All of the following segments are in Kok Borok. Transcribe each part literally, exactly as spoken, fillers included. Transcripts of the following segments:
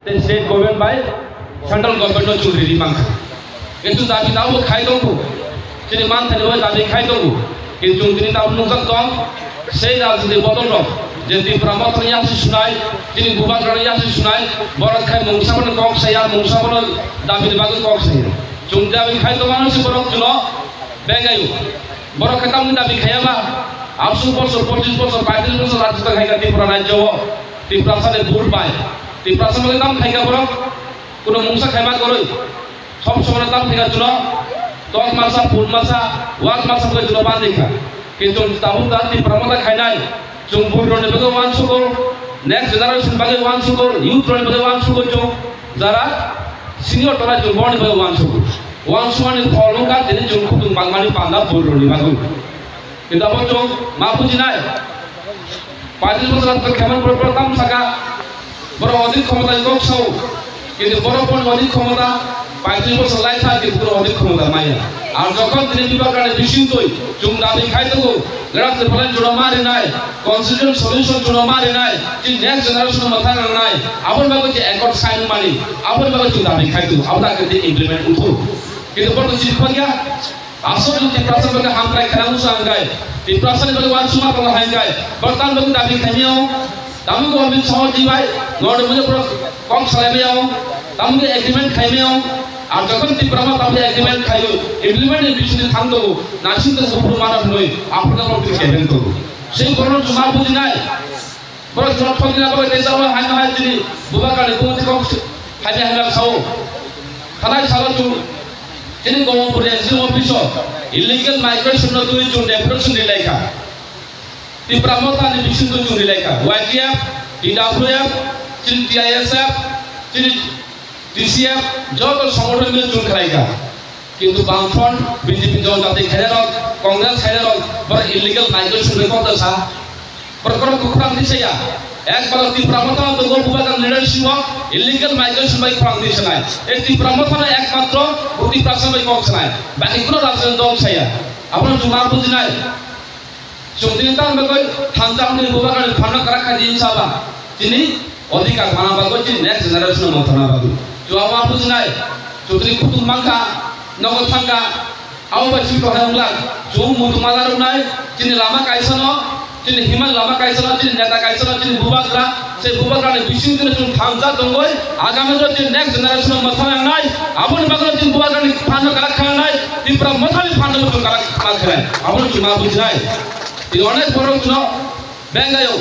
State government bai central government no chwng riri mankha. Kintu dabi tabuk khai tongo. Chini manthani bai dabi khai tongo. Kintu chwng tini tabuk nukjak tong. Sei rajniti bodol rok. Je Tipra Motha ni yasi sunai, chini bubagra ni yasi sunai, borok khai mungsa bono kok saya, mungsa bono dabi ni bagwi kok saya. Chwng dabi khai tongmano se borok chwngno bengayo. Borok khe tamni dabi khaiya ba? Aswk bosor, pochis bosor, paitris bosor rajyota khaikha Tripura rajyo o. Tiprasa ni vote bai. Tiprasa bai tam khaikha borok. Kuno mungsa khaima kwrwi. Sob somoi tam khaikha chwngno. Tok masa, phun masa, wak masa bai chwngno bandikha. Kintu tabuk ta Tipra Motha khainai. Chwng buini rokni bagwi uansugo, next generation bagwi uansugo, youth rokni bagwi uansugo chwng, jara senior tongnai chwng boni bagwi uansugo. Uansukmani phol wngkha tini chwng khudung bangmani panda buini rokni bagwi. Kintu abo chwng ma bujinai. Paitris bosor to kheman borok borok tam saka, borok odik khomota ni kok sao. Kintu borok boni odik khomota, paitris bosor lai kha, kintu borok odik khomota maya. Ar jokhon tini Bubagrani bisingtwi chwng dabi khai tongo, Greater Tipraland chwngno ma rinai, constitution solution chwngno ma rinai, chini next generation no mwthang nangnai, aboni bagwi je accord sign mani, aboni bagwi chwng dabi khai tongo, abo da khe implement wngthok. Kintu borok chini phangya, aswk Tiprasa bagwi hamkrai khana musa hwnkhai, Tiprasa ni bagwi uansukma tongo hwnkhai, borok tam bagwi dabi khaimio, Tamo government sohor di bai, nor mujhe pura kok salai bai yao, tamo ke agreement khai bai yao, ar jokhon Tipra Motha tamo ke agreement khai o, implement ni bising thang to, nasing to bupru mana hnoi, apna ko kri keben to. Sei borok chuma bujinai, borok chuma thok dina borok tei jabo hai hai chini, Bubagrani bumti kok hai hai hai sao. Khanai salo chung, chini government pura N G O office o, illegal migration no twi chung deputation di laikha. Tipra Motha ni bisingtwi chwng rilai kha. Y T F, T W F, chini T I S F, chini T C F, joto songothon ni chwng khlai kha. Kintu Bamfront, B J P Janata Party khainai rok, Congress khainai rok, borok illegal migration bai kok sa. Borok kono kwkhwrang di saya. Ekmalo Tipra Motha no tongo Bubagra leadership o illegal migration bai khwrang di sanai. E Tipra Motha no ekmatro bo Tiprasa bai kok sanai. Baki kono rajniti dol saya. Abono chwng ma bujinai. Chwng tini tamo bagwi thansa wngwi Bubagrani phanno kwrak kha di wngsa ba, chini odhikar mana bagwi chini next generation no manthana bagwi. Chwng ma bujinai, chwng tini kutung mankha, nogo thangkha, abo bai chini kothai wngla, chwng muitu mana rwnai, chini lama kaisano, chini himan lama kaisano, chini neta kaisano, chini Bubagra, se Bubagrani bising tini chwng thansa tongwi, agami o chini next generation no manthana nangnai, aboni bagwi chini Bubagrani phanno kwrak kha nangnai, Tipra Mothani phanno chwng kwrak kha nangnai, abono chwng ma bujinai. Tini onek borok chwngno bengayo.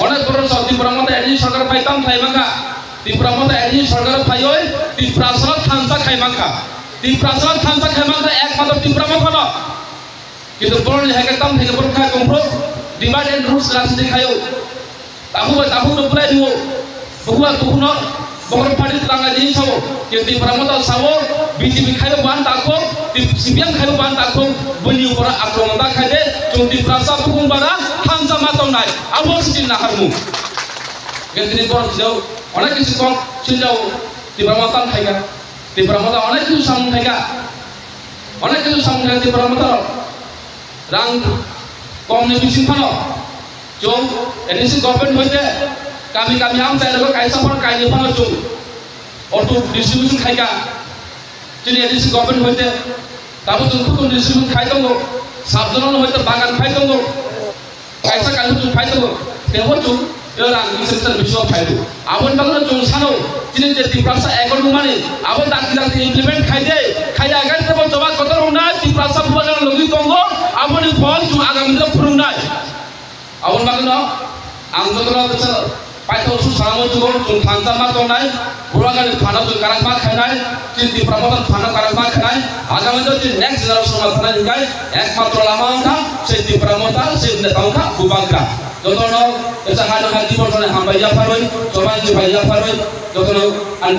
Onek borok chwng Tipra Motha A D C sorkar phai tam khlai mankha. Tipra Motha A D C sorkar phaioi Tiprasano thansa khai mankha. Tiprasano thansa khai mankha ekmatro Tipra Mothano. Kintu borokni hai khe tam khaikhe borok khai kongphro divide and rule rajniti khaio. Takhuk bai takhuk no bwlai rio. Bukhuk bai bukhuk no bokhorok party tanglaidi sao, khe Tipra Motha sao, B J P khaibo ban takhuk, Tip-, C P M khaibo ban takhuk, bini upora akromon da khaide, chwng Tiprasa bukhuk bara thansa ma tongnai, abo se chini naharmung. Khe tini borok tino onek kisi kok sinjao, Tipra Motha tang khaika, Tipra Motha onek kisi samung khaika, onek kisi samung khaika Tipra Motha rok. Rang komni bising phano chwng A D C government hoite kami kami amchai rwgo kaisa phano kainwi phano chwng auto distribution khaika. Chini A D C government hoite tabuk chwng kutung distribution khai tongo, sub zonal hoite bagan khai tongo, kaisa kaisa chwng khai tongo, tebo chwng Yo rang ni sensor bisingo phaidu. Aboni bagwino chwng sano, chini je Tiprasa accord wngmani, abo dakti dakti implement khaide, khaiya agari tebo choba kotor wngnai, Tiprasa bubagra logwi tongo, aboni phol chwng agami dino phwrwngnai. Aboni bagwino ang jotono kisa paithak su salamo chwng, chwng thansa ma tongnai, bubagrani phano chwng karak ma khainai, chini Tipra Mothani phano karak ma khainai, agami dino chini next generation ma thanai hwnkhe ekmatro lama wngkha, se Tipra Motha, se neta wngkha bubagra. Jotono, esa hano hai diborsoni hambai yapharwi, chobai chibai yapharwi, jotono ang